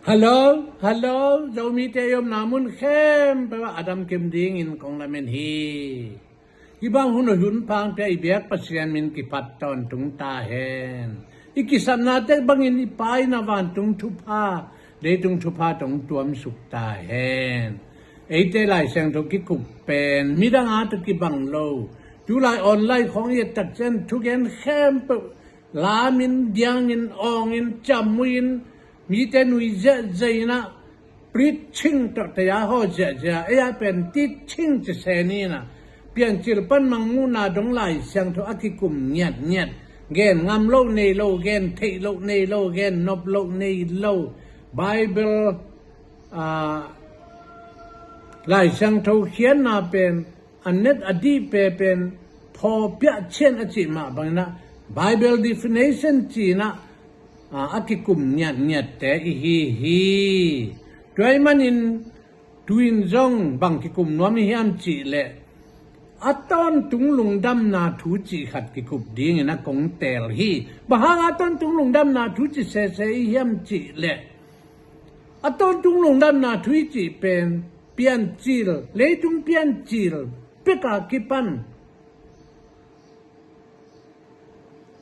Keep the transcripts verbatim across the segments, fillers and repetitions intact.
Hallo, hallo, Zomite i omna mun khempeuh ah a damkim dingin kong lamen hi. Hih bang hun aw hun phang pia i biak Pasian min kipat tawntung ta hen. I kisapnate bangin i Pa in a vantung thupha, leitung thupha tawh tuamsuk ta hen. Eite Lai Siangtho kikup pen midang a tawh kibang lo. Tulai online khawng i et tak ciang thugen khempeuh lamin, diangin, awngin, ciammuin, mite nui ziahziah in ah, preaching tawh taya haw ziahziah, ei a pen teaching ci se ni in ah, Piancil pan Mangmuhna dong Lai Siangtho a kikum ngiatngiat, gen ngam loh nei lo, gen theih loh nei lo, gen nop loh nei lo. Bible, ah, Lai Siangtho khiatna pen a net a dih pe pen phawpiah cian a cih mah bangin ah, Bible definition ci in ah, a, a kikum ngiatngiatte i hi hi. Tua ahih manin tu-in zong bang kikum nuam i hiam cih leh, a tawntung lungdamna thu cih khat kikup dingin a kong teel hi. Bang hang a tawntung lungdamna thu ci sese i hiam cih leh, a tawntung lungdamna thu i cih pen Piancil, leitung Piancil pek a kipan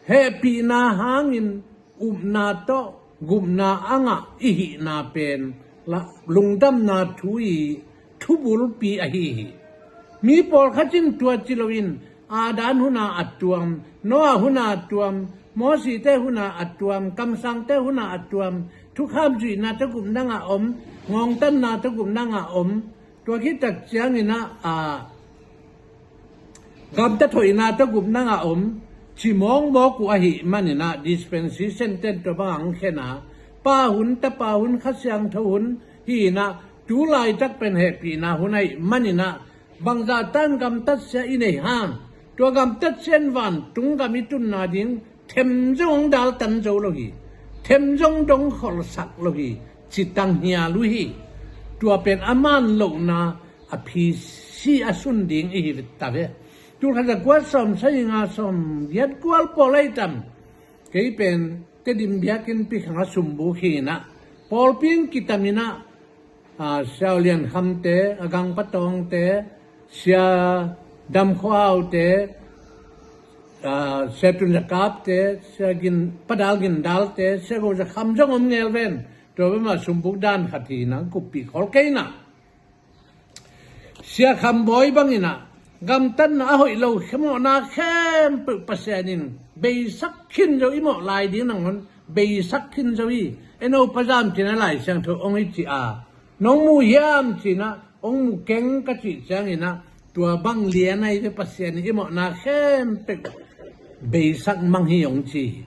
hehpihna hangin upna tawh gupna a ngah i hihna pen la, lungdamna thu i thubulpi ahi hi. Mi pawlkhat in tua ci loin, Adam hun a a tuam, Noah hun a a tuam, Mosite hun a a tuam, kamsangte hun a a tuam, thukham zuihna tawh gupna ngah om, ngawngtanna tawh gupna ngah om, tua khit tak ciangin ah, a, gamtat hoihna tawh gupna ngah om, ci mawkmawk uh ahih manin ah, dispensation ten tua bang ang khen a, Pa hun, Tapa hun, Kha Siangtho hun hi in ah, tu laitak pen hehpihna hun ahih manin ah, bangzah tan gamtatsia i nei hang, tua gamtatsia in vantung gam i tunna ding them zong hong daltan zo lo hi, them zong dong kholsak lo hi, ci tanghial uh hi. Tua pen a man lohna a phisi a sun ding i hi ta ve. Tul khat za kua sawm sagih nga sawm giat kual pawl ahi tam. Kei pen Tedim biakinnpi khang a sumbuk hi in ah, pawlpi in kitam in ah, a, Sia Lian Khamte, a Gang Patawngte, Sia Dam Khua Aute, a, Sia Tun Za Kapte, Sia Gin, Pa Dal Gin Dalte, Sia Go Za Kham zong om ngel ven. Tua bek mah sumbuk dan khat hi in ah, kuppih khol kei in ah, Sia Kham Bawi bangin ah, gamtatna a hoih lo khemawhna khempeuh Pasian in beisak khin zo, i mawh lai ding nangawn beisak khin zo hi. En o, Pa Zam Cin a Lai Siangtho hong hi ci a, nong mu hiam ci in ah, hong mu keng ka cih ciangin ah, tua bang lian ahi ve, Pasian in i mawhna khempeuh beisak mang hi hong ci hi.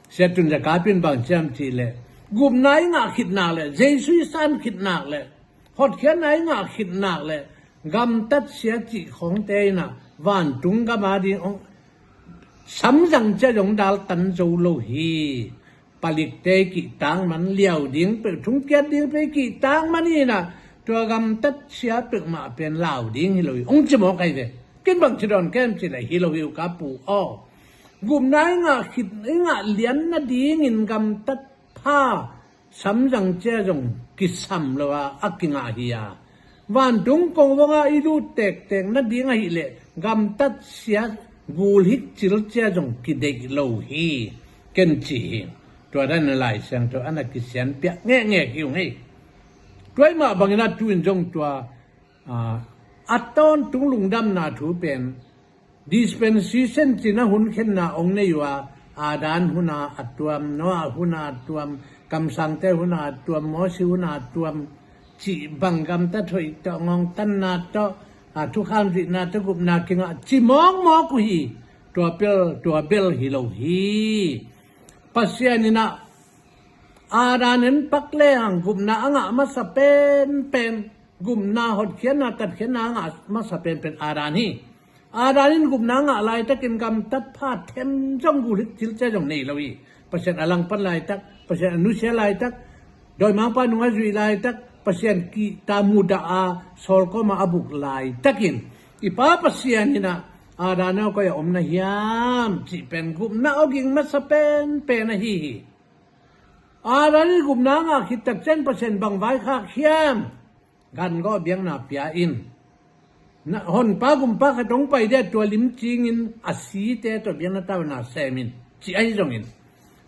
Sia Tun Za Kap in bang ci hiam cih leh, gupna i ngah khit nak leh, Jesu i san khit nak leh, hotkhiatna i ngah khit nak leh, gamtatsia cih khawngte in ah, vantung gam a ding hong samzang cia zong daltan zo lo hi. Palikte i kihtak man, liau ding peuh, thungkiat ding peuh i kihtak man hi in ah, tua gamtatsia peuhmah pen lau ding hi lo hi, hong ci mawk ahi ve. Ken bang ci dawn ka hiam cih leh, hi lo hi uh ka pu aw. Gupna i ngah khit, i ngah lian nadingin gamtat pha samzang cia zong kisam lo a, a kingah hi a, vantung kongvong a i lut tektek nading ahih leh, gamtatsia gulhik cil cia zong kideih lo hi, ken ci hi. Tua dan a Lai Siangtho a na kisianpiak ngekngek hi ung ei. Tua ahih mah bangin ah tu-in zong tua, a, a tawntung lungdamna thu pen dispensation ci-in a hun khenna hong nei uh a, Adam hun a a tuam, Noah hun a a tuam, kamsangte hun a a tuam, Mosi hun a a tuam, cih bang gamtat hoih tawh, ngawngtanna tawh, a, thukham zuihna tawh gupna kingah ci mawkmawk uh hi. Tua bel, tua bel hi lo hi. Pasian in ah, Adam en pak lehang gupna a ngah masa penpen, gupna hotkhiatna, tatkhiatna a ngah masa penpen Adam hi. Adam in gupna a ngah laitakin gamtat pha them zong gulhik cil cia zong nei lo hi. Pasian a langpan laitak, Pasian a nusia laitak, dawimangpa nung a zuih laitak, Pasian kihta mudah a sawlkawm a a buk laitakin, i Pa Pasian in ah, Adam aw, koi ah om na hiam, cih pen gupna awging masa penpen ahi hi. Adam in gupna a ngah khit tak ciang Pasian bang vaikhak hiam? Gan gawh biakna pia in. Na, honpa gumpa khat hong pai dia tua lim cingin a site tawh biakna tauna sem in, ci ahi zongin,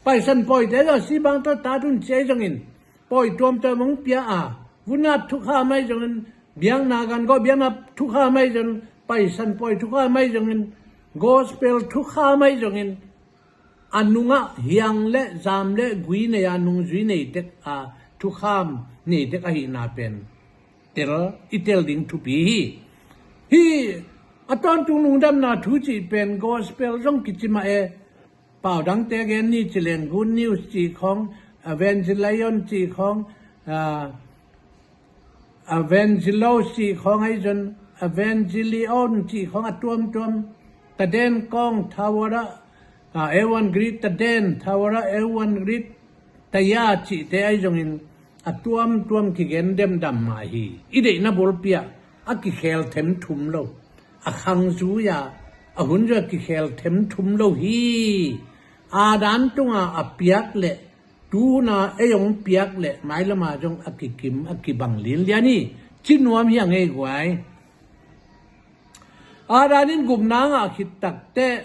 Paisan pawite zong a si bang tawh tat un ci ahi zongin, pawi tuamtuam hong pia a, vunat thukham ahi zongin, biakna gan gawh biakna thukham ahi zongin, Paisan pawi thukham ahi zongin, gospel thukham ahi zongin, a nungah hiang le zam le gui nei a nungzui nei tek a thukham nei tek ahihna pen tel, i tel ding thupi hi. Hi a tawntung lungdamna thu cih pen gospel zong kici mah e. Pau dangte gen ni ci leng good news cih khawng, evangelion cih khawng, ah, evangelos cih khawng ahi zong, evangelion cih khawng a tuamtuam, taden kawng thawara, ah, euangeli taden thawara euangeli taya cihte ahi zongin a tuamtuam kigen demdam mah hi. I deihna bulpi ah a kikhel them thum lo, a khang zui a, a hun zui a kikhel them thum lo hi. Adam tunga a piak le tu hun a ei hong piak le mailama zong a kikim a kibang linlian hi. Ci nuam hi a ngei guai. Adam in gupna a ngah khit takteh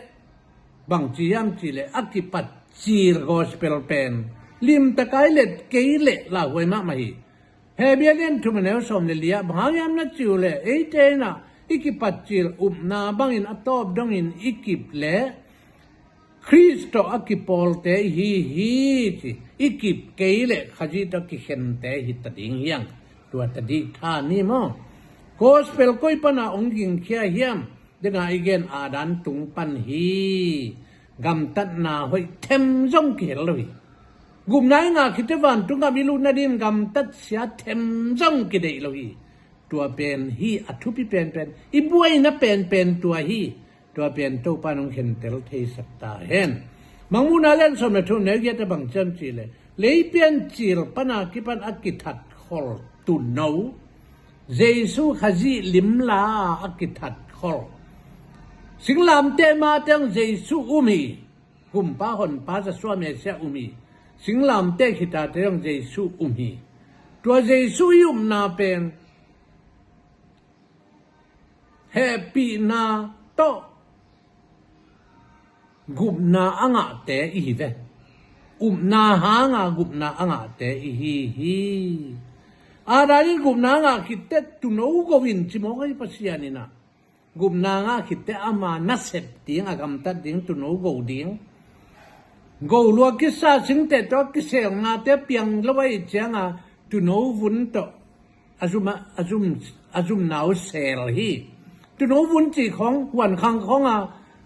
bang ci hiam cih leh a kipat cil gospel pen limtakai let kei leh lauhuai mahmah hi. Hebru a lian thum a neu sawm le li ah bang hang hiam na cih uh leh eite in ah i kipat cil upna bangin a tawp dongin i kip leh Khrist tawh a kipawlte ihi hi ci. I kip kei leh Khazih tawh kikhente hi ta ding hiang. Tua ta dih tha ni maw? Gospel koi pana hong gingkhia hiam? Dena i gen Adam tung pan hi. Gamtatna hoih them zong kihel lo hi. Gupna i ngah khit teh vantung gam i lut nading gamtat sia them zong kideih lo hi. Tua pen hi a thupi penpen, i buaina penpen tua hi. Tua pen Topa in hong khentel theisak ta hen. Mangmuhna lian sawm le thum neu giat a bang ci hiam cih leh lei piancil pana kipan a kithat khol tuuno Jesu Khazih limla a kithat khol. Singlamteh mateng Jesu um hi. Kumpa honpa Joshua Messiah um hi. Singlamteh khit a teh zong Jesu um hi. Tua Jesu i upna pen hehpihna tawh gupna a ngahte ihi ve. Upna hanga gupna a ngahte ihi hi. Adam in gupna a ngah khit teh tuuno go in ci mawk ahi Pasian in ah. Gupna a ngah khit teh ama nasep ding, a gamtat ding tuuno go ding. Go lua kisa singteh tawh kiselnate piang lo ahih cianga tuuno vun tawh a zum a, a zum a zumna uh sel hi. Tuuno vun cih khawng huankhang khawnga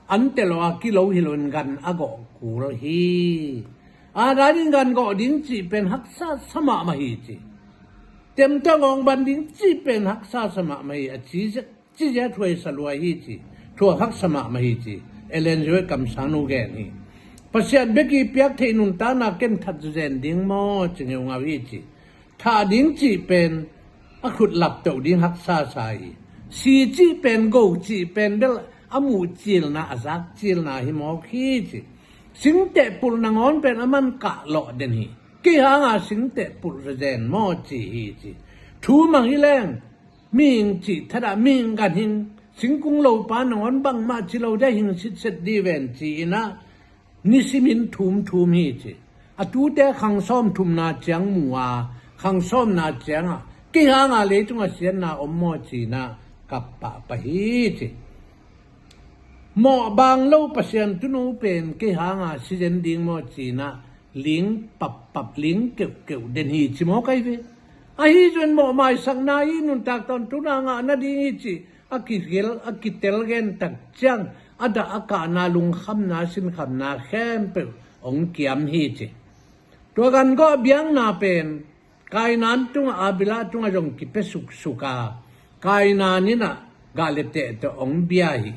an telh aw a kilo hi loin gan a gawh kul hi. Adam in gan gawh ding cih pen haksa sa mahmah hi ci. Temtawng awng ban ding cih pen haksa sa mahmah hi a ci zia, ci zia thuai sa lua hi ci. Thuak haksa mahmah hi ci. Ellen White kamsang nu gen hi. Pasian bek i piak theih nuntakna ken that zen ding maw ci ngeungau hi ci. Thah ding cih pen a khut laptoh ding haksa sa hi. Si cih pen go cih pen bel a muh cilna a zak cilna hi mawk hi ci. Singteh pulh nangawn pen a man kah lawh den hi. Kei hanga singteh pulh zazen maw ci hi ci. Thu mang hi leng mihing cih thadah mihing gan hing singkung lopa nangawn bangmah ci lo dia hing sitset di ven ci inah nisimin thumthum hi ci. A tute khang sawm thumna ciang mu a khang sawmna ciangah kei hanga leitungah siatna om maw cinah kap pahpah hi ci. Mawh bang lo Pasian tuuno pen kei hanga sizen ding maw cinah ling pappap ling keuhkeuh den hi ci maw kai ve. Ahi zon mawh maisakna i nuntak tawntung a ngah nading hi ci. A kigel a kitel gen tak ciang a dah a kahna lungkhamna sinkhamna khempeuh hong kiam hi ci. Tua gan gawh biakna pen Kainan tungah Abila tungah zong kipia suksuk a Kainan inah gah le teh tawh hong bia hi.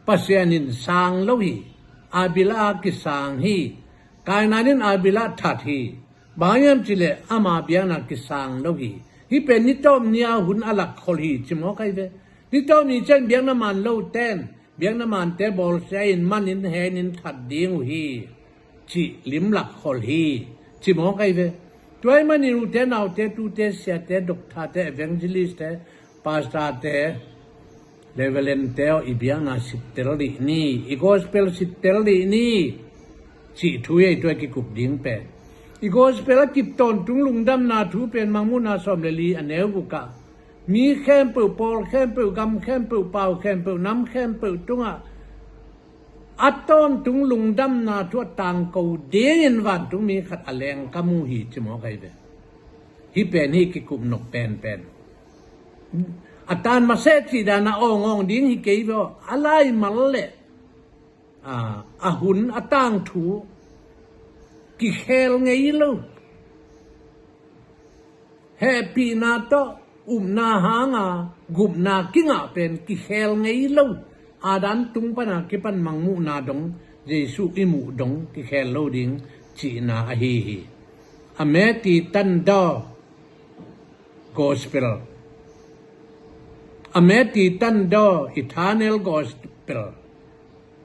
Pasian in sang lo hi. Abila kisang hi. Kainan in Abila that hi. Bang hiam cih leh ama biakna kisang lo hi. Hih pen ni tawm ni a hun a lak khol hi ci maw kai ve. Ni tawm ni ciang biakna man lo ten biakna mante bawlsia in manin henin that ding uh hi. Cih lim lak khol hi. Ci mawk ahi ve. Tua ahih manin ute naute, tute siate, doctorte, evangelistte, pastorte, reverendte aw, i biakna sittel dih ni, i gospel sittel dih ni, cih thu hi ei, tua kikup ding pen. I gospel a kip tawntung lungdamna thu pen Mangmuhna sawm le li a neu guk ah, mi khempeuh, pawl khempeuh, gam khempeuh, pau khempeuh, nam khempeuh tungah a tawntung lungdamna thu a tangko dingin vantungmi khat a leng ka mu hi, ci mawk ahi ve. Hih pen hih kikup nop penpen. A tan maseh cih dan a awngawng ding hi kei ve aw. A laimal leh, a, a hun a tangthu kikhel ngei lo. Hehpihna tawh upna hanga gupna kingah pen kikhel ngei lo. Adam tung pana kipan Mangmuhna dong, Jesuh i muh dong kikhel lo ding cihna ahi hi. A meti tan daw gospel. A meti tan daw eternal gospel.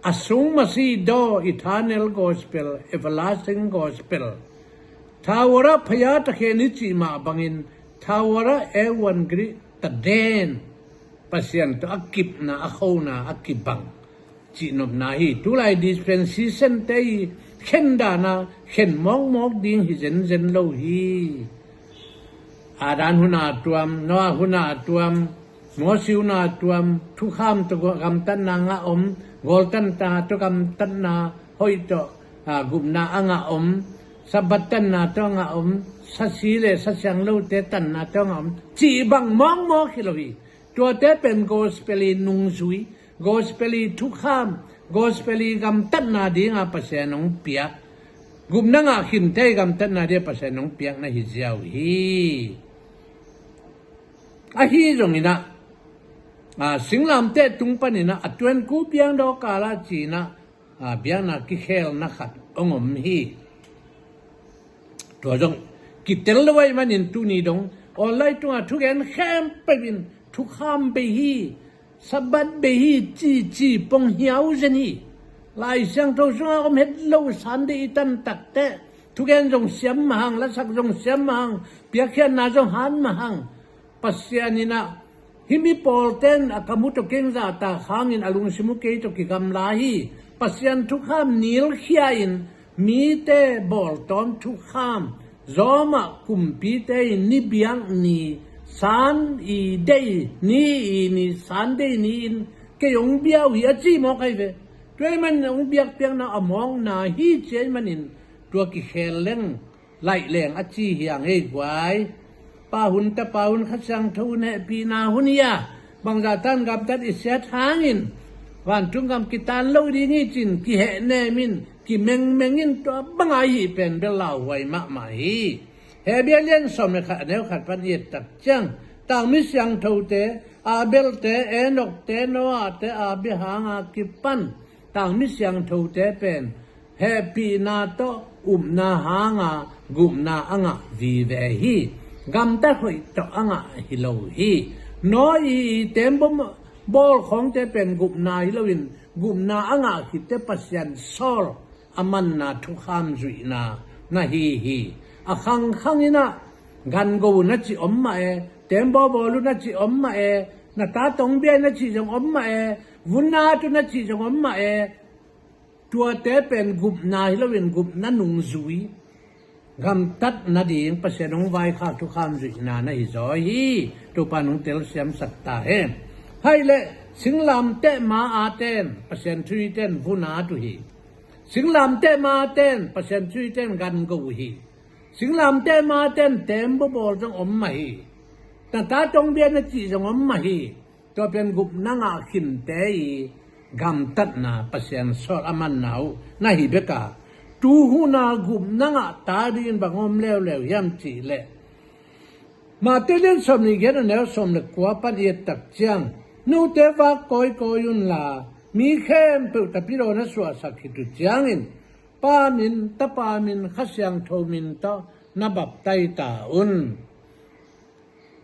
A sung masi daw eternal gospel, everlasting gospel. Thawara phaya takhen i cih mah bangin, thawara evangeli taden. Pasian tawh a kipna, a khona, a kibang cihnopna hi. Tulai dispensation te i khen dana khen mawkmawk ding hi zenzen lo hi. Adam huna tuam, Noah huna tuam, Mosi huna tuam, thukham tawh gamtatna ngah om, gawltanna tawh gamtatna hoih tawh, a, gupna a ngah om, Sabbath tanna tawh a ngah om, sasi le sasiang lote tanna tawh a ngah om, cih bang mawkmawk hi lo hi. Tuate pen gospel i nungzui, gospel i thukham, gospel i gamtatna dinga Pasian hong piak. Gupna ngah khinte i gamtatna dinga Pasian hong piakna hi ziau hi. Ahi zongin ah, a, singlamteh tung panin ah, a tuanku piang daw kala cih in ah, a, biakna kikhelna khat hong om hi. Tua zong kitel lo ahih manin tuni dong online tungah thugen khempeuh in thukham bei hi, Sabbath bei hi, cici pong hiau zen hi. Lai Siangtho sungah om het lo, Sunday i tan takteh thugen zong siam mahang, lasak zong siam mahang, piakkhiatna zong han mahang. Pasian in ah, hih mi pawlten a ka mu tawh keng zahtak hangin a lungsim uh kei tawh kigamla hi. Pasian thukham nilkhia in mite bawltawm thukham, Roma kumpite in ni biak ni, san i dei ni, i ni, Sunday ni-in kei hong bia uh hi a ci mawk ahi ve. Tua ahih manin hong biakpiakna a mawkna hi ci ahih manin tua kikhel leng laih leng a ci hi hang ei guai. Pa hun, Tapa hun, Kha Siangtho hun, hehpihna hun hi a, bangzah tan gamtat i siat hangin vantung gam kitan lo ding hi ci-in kihehnem in, kimengmeng in, tua banga i hih pen bel lauhuai mahmah hi. Hebru lian sawm le khat a neu khat pan i et tak ciang, tangmi siangthote, Abelte, Enokte, Noahte, Abraham a kipan tangmi siangthote pen hehpihna tawh upna hanga gupna a ngah vive hi. Gamtat hoih tawh a ngah hi lo hi. Noah i teembaw bawl khawngte pen gupna hi loin, gupna a ngah khitte Pasian sawl a manna thukham zuihna na hi hi. A khangkhang in ah gango na cih om mah e, teembaw bawl uh na cih om mah e, na ta tong bia na cih zong om mah e, vun at uh na cih zong om mah e. Tuate pen gupna hi loin gupna nungzui, gamtat nading Pasian hong vaikhak thukham zuihna na hi zaw hi. Topa in hong telsiamsak ta hen. Hai leh singlamteh ma a ten Pasian thu hiten vun at uh hi. Singlamteh ma a ten Pasian thu hiten gango uh hi. Singlamteh ma a ten teembaw bawl zong om mah hi. Na ta tong bia na cih zong om mah hi. Tua pen gupna ngah khinte i gamtatna, Pasian sawl a manna uh na hi bek a, tu hun a gupna ngah ta dingin bang om leuleu hiam cih leh, Matthai lian sawm nih giat a neu sawm le kua pan i et tak ciang, note vak kawikawi unla, mi khempeuh Tapidaw na suahsak khit uh ciangin, Pa min, Tapa min, Kha Siangtho min tawh na baptai ta un.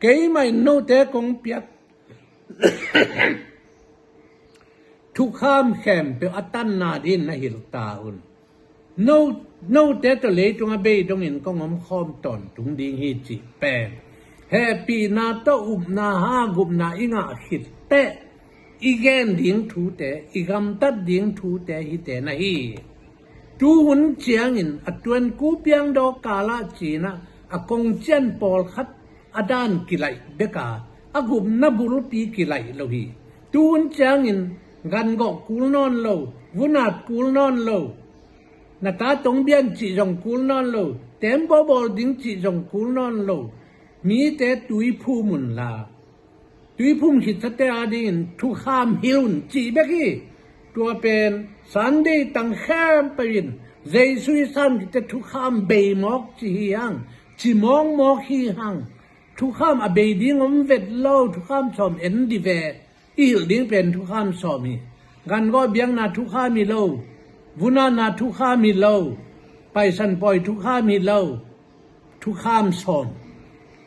Keimah in note kong piak thukham khempeuh a tanna dingin na hilh ta un. No, note tawh leitung a bei dongin kong omkhawm tawntung ding hi cih pen hehpihna tawh upna hang gupna i ngah khit teh i gen ding thute, i gamtat ding thute hite na hi. Tuhun ciangin a tuanku piangdaw kalah cinah a kongcian pawlkhat a dan kilaih beka a gupna bulpi kilaih lo hi. Tuhun ciangin gangawh kul nawn lo, vunat kul nawn lo, na ta tongbian cih zong kul nawn lo, tembaw bawl ding cih zong kul nawn lo, mite tuiphum unla, tuiphum khitsate adingin thukham hil un cih bek hi. Tua pen Sunday tang khempeuh in Jesu i san khit teh thukham bei mawk ci hi hang, ci mawkmawk hi hang. Thukham a bei ding om vet lo, thukham sawm en di ve. I hilh ding pen thukham sawm hi. Gangawh biakna thukham hi lo, vunatna thukham hi lo, Paisan pawi thukham hi lo, thukham sawm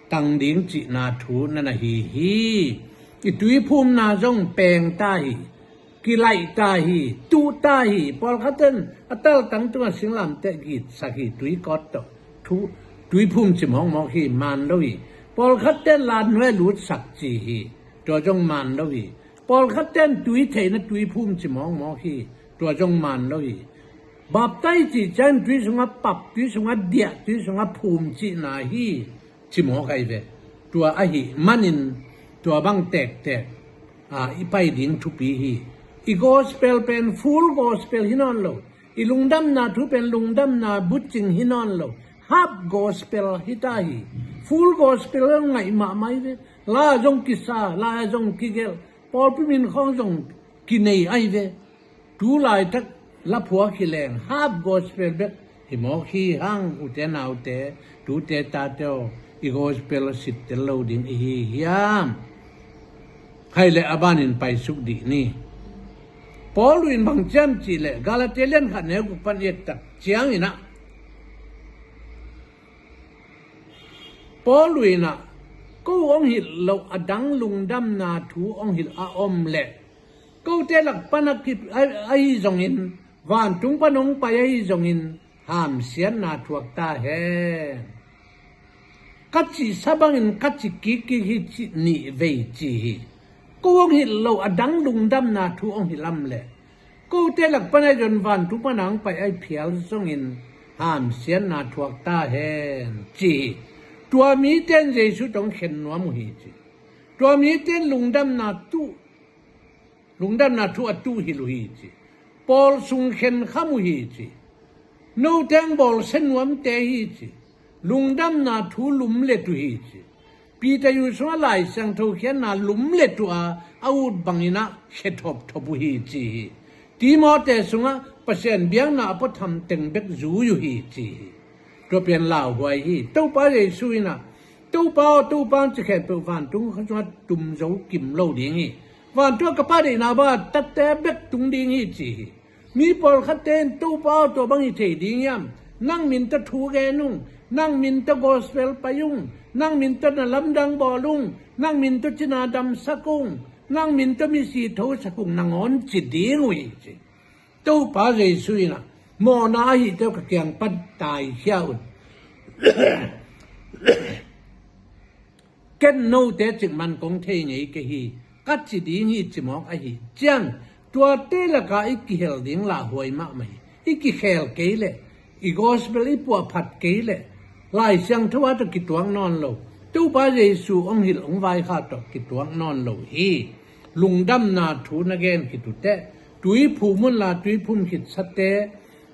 tang ding cihna thu na na hi hi. I tuiphumna zong peng ta hi, kilaih ta hi, tuh ta hi. Pawlkhat ten a taltang tungah singlamteh gitsak hi, tuikawt tawh. Thu, tuiphum ci mawkmawk hi, man lo hi. Pawlkhat ten lanhuai lutsak ci hi, tua zong man lo hi. Pawlkhat ten tui theihna tuiphum ci mawkmawk hi, tua zong man lo hi. Baptai cih ciang tui sungah pap, tui sungah diah, tui sungah phum cihna hi, ci mawk ahi ve. Tua ahih manin tua bang tektek a i pai ding thupi hi. I gospel pen full gospel hi nawn lo. I lungdamna thu pen lungdamna bucing hi nawn lo. Half gospel hi ta hi. Full gospel ngaih mahmah hi ve. La zong kisa, la zong kigelh, pawlpi min khawng zong kinei ahi ve. Tu laitak la phuak hi leng half gospel bek hi mawk hi hang, ute naute, tute tate aw, i gospel sittel lo ding i hi hiam? Hai le a banin paisuk dih ni. Paul in bang ciam cih leh Galatia lian khat neu guk pan i et tak ciangin ah, Paul in ah, ko hong hilh loh a dang lungdamna thu hong hilh a om leh, kote lak pan a kip a, ahi zongin, vantung pan hong pai ahi zongin, hamsiatna thuak ta hen. Ka cihsa bangin ka ci kikkik hi cih nih vei ci hi. Ko hong hilh loh a dang lungdamna thu hong hilh a om leh, kote lak pan ahi zong vantung pan hong pai ahi phial zongin, hamsiatna thuak ta hen ci hi. Tua mite in Jesu tawh khen nuam uh hi ci. Tua mite in lungdamna tuh, lungdamna thu a tuh hilh uh hi ci. Paul sung khen kham uh hi ci. Note hong bawlsia nuamte hi ci. Lungdamna thu lumlet uh hi ci. Peter sungah Lai Siangtho khiatna lumlet uh a, a ut bangin ah khia thopthop uh hi ci hi. Timoti sungah Pasian biakna a puatham teng bek zui uh hi ci hi. Tua pen lauhuai hi. Topa Jesu in ah, Topa aw, Topa hong ci khempeuh vantung kha sungah tum zo kim lo ding hi. Vantung ah ka Pa deihna bangah tate bek tung ding hi ci hi. Mi pawlkhatte in, Topa aw, tua bang hi thei ding hiam? Nang min tawh thu gen ung, nang min tawh gospel pai ung, nang min tawh na lamdang bawl ung, nang min tawh cina damsak ung, nang min tawh misi thosak ung, nangawn ci ding uh hi ci. Topa Jesu in ah, mawhna ahite aw, ka kiang pan taikhia un. Ken note cikmah kong thei ngei kei hi, ka ci ding hi ci mawk ahi ciang, tuate lakah i kihel ding lauhuai mahmah hi. I kikhel kei leh, i gospel i puahphat kei leh, Lai Siangtho a tawh kituak nawn lo, Topa Jesu hong hilh hong vaikhak tawh kituak nawn lo hi. Lungdamna thu na gen khit uh teh, tuiphum unla tuiphum khitsate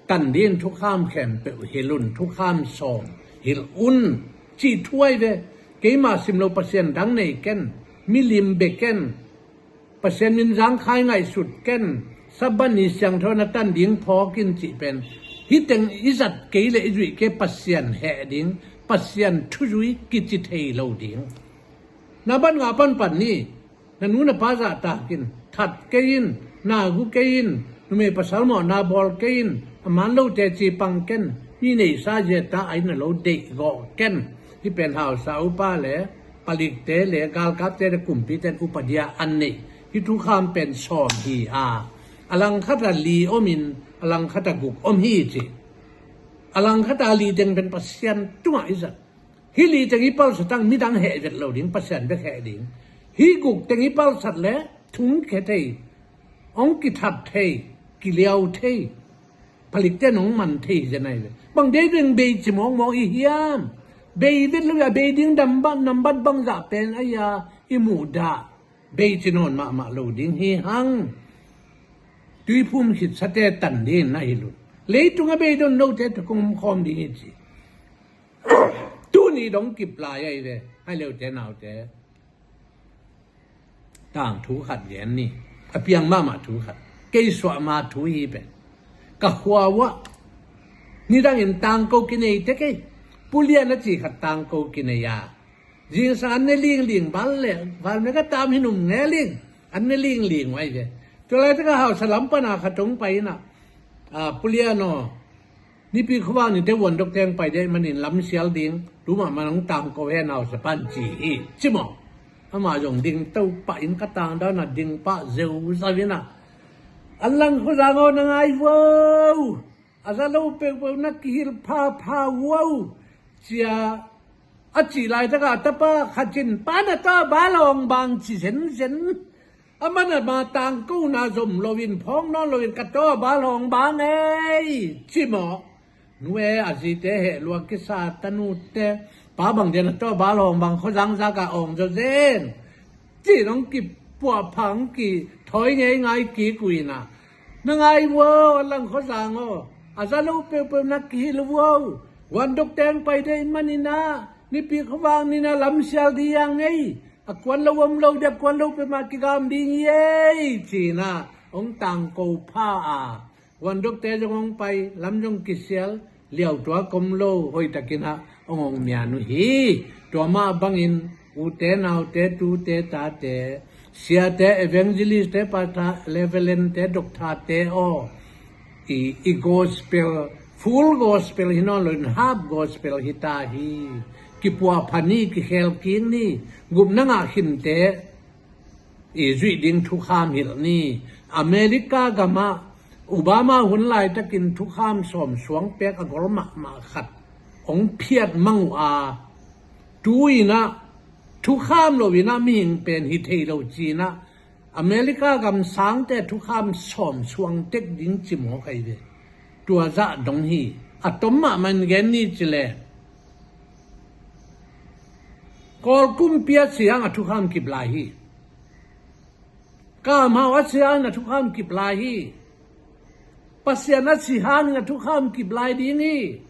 tan dingin thukham khempeuh hilh un, thukham sawm hilh un, cih thu ahi ve. Keimah sim lo Pasian dang nei ken, milim bia ken, Pasian min zangkhai ngaihsut ken, Sabbath ni siangtho na tan ding phawk in cih pen, hih teng i zat kei leh i zuih kei Pasian heh ding, Pasian thuzui kici thei lo ding. Na ban nga panpan ni, na nu na pa zahtak in, that kei in, na gu kei in, numei pasal mawhna bawl kei in, a man lo teci pang ken, mi neihsa zia ta a inn a lo deih gawh ken. Hih pen hausa upa le palikte le galkapte le kumpite in upa dia an neih. Hih thukham pen sawm hi a, a langkhat ah li om in, a langkhat ah guk om hi ci. A langkhat a li teng pen Pasian tungah i zat. Hih li teng i palsat tang midang heh vet lo ding, Pasian bek heh ding. Hih guk teng i palsat leh thungkhia thei, hong kithat thei, kiliau thei, palikte nong man thei hi zen ahi ve. Bang dei ding bei ci mawkmawk i hiam? Bei vet lo a bei ding nambat, nambat bangzah pen ahi a i muhdah. Bei ci nawn mahmah lo ding hi hang. Tuiphum khitsate tan ding na hi lo. Leitung a bei don lote tawh kong omkhawm ding hi ci. Tuni dong kip lai ahi ve, hai leute naute. Tangthu khat gen ni. A piang mahmah thu khat. Kei suah ma thu hi pen. Ka khua uah nidangin tangko kinei tek ei. Pu Lian a ci khat tangko kinei a. Zingsang an ne lingling bal le, bal me ka tam hi num nge ling. An ne lingling uai ve. Tua laitak a hausa lam pan a khat hong pai in a, a, Pu Lian aw, Nipi khuavak ni te Vuan Dok teng pai dei manin lamsial ding, tu mahmah nong tangko hen hausa pan ci hi, ci maw. Amah zong ding to pah in ka tang dan a ding pah zeu zau in a, an lang khuazang aw na ngai vo. A za lo peuhpeuh na kihilh phapha uau, cia a cih laitak a tapa khat in, pa na tawh a bal hong bang ci zenzen. Amah na ma tangkona zom loin, phawk nawn loin, ka tawh a bal hong bang ei, ci maw. Nu e, a zite heh lua kisa, tanute, pa bang dia na tawh a bal hong bang, khuazang zak a awng zaw zen. Ci nong kipuah phang kithawi ngei ngai kik uh in a, na ngai uau, a lang khuazang aw. A za lo peuhpeuh na kihilh uau. Vuan Dok teng pai dei manin a, Nipi khuavak ni na lamsial ding a ngei. A kuan lo om lo dek, kuan lo peuhmah kigam ding hi ei, ci in a hong tangko pha a. Vuan Dokte zong hong pai, lam zong kisial, liau tuak om lo, hoihtakin a hong hong mian uh hi. Tua mah bangin ute naute, tute tate, siate, evangelistte, pastor, reverendte, doctorte aw, i, i gospel, full gospel hi nawn loin half gospel hi ta hi. Kipuah pha ni, kikhel kik ni, gupna ngah khinte i zuih ding thukham hilh ni. America gamah Obama hun laitakin thukham sawm suang pek a gol mahmah khat hong phiat mang uh a, tu in a thukham lo in a mihing pen hi thei lo ci in a, America gam sangte thukham sawm suang tek ding ci mawk ahi ve. Tua zah dong hi. A tom mahmah in gen ni ci le, Kawl kumpi a si hang a thukham kip lai hi. Kamhau a si hang a thukham kip lai hi. Pasian a si hang a thukham kip lai ding hi.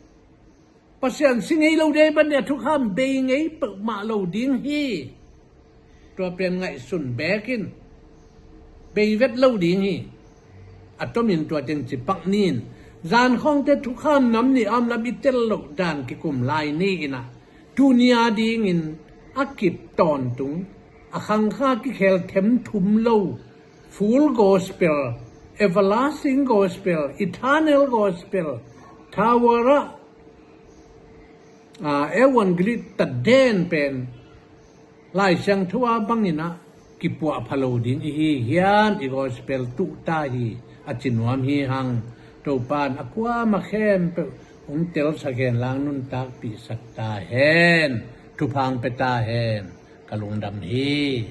Pasian si ngei lo dei ban a thukham bei ngei peuhmah lo ding hi. Tua pen ngaihsun bekin bei vet lo ding hi. A tomin tua teng ci pak ni in, zankhawngte thukham nam nih a om lam i tel loh dan kikum lai ni in a, tuni a dingin a kip tawntung, a khangkha kikhel them thum lo, full gospel, everlasting gospel, eternal gospel, thawara, a, evangeli taden pen Lai Siangtho a bangin a kipuah pha lo ding i hi hiam, i gospel tuh ta hi, a ci nuam hi hang. Topan a kuamah khempeuh hong telsak hen lang, nuntakpihsak ta hen, thupha hong pia ta hen. Ka lungdam hi.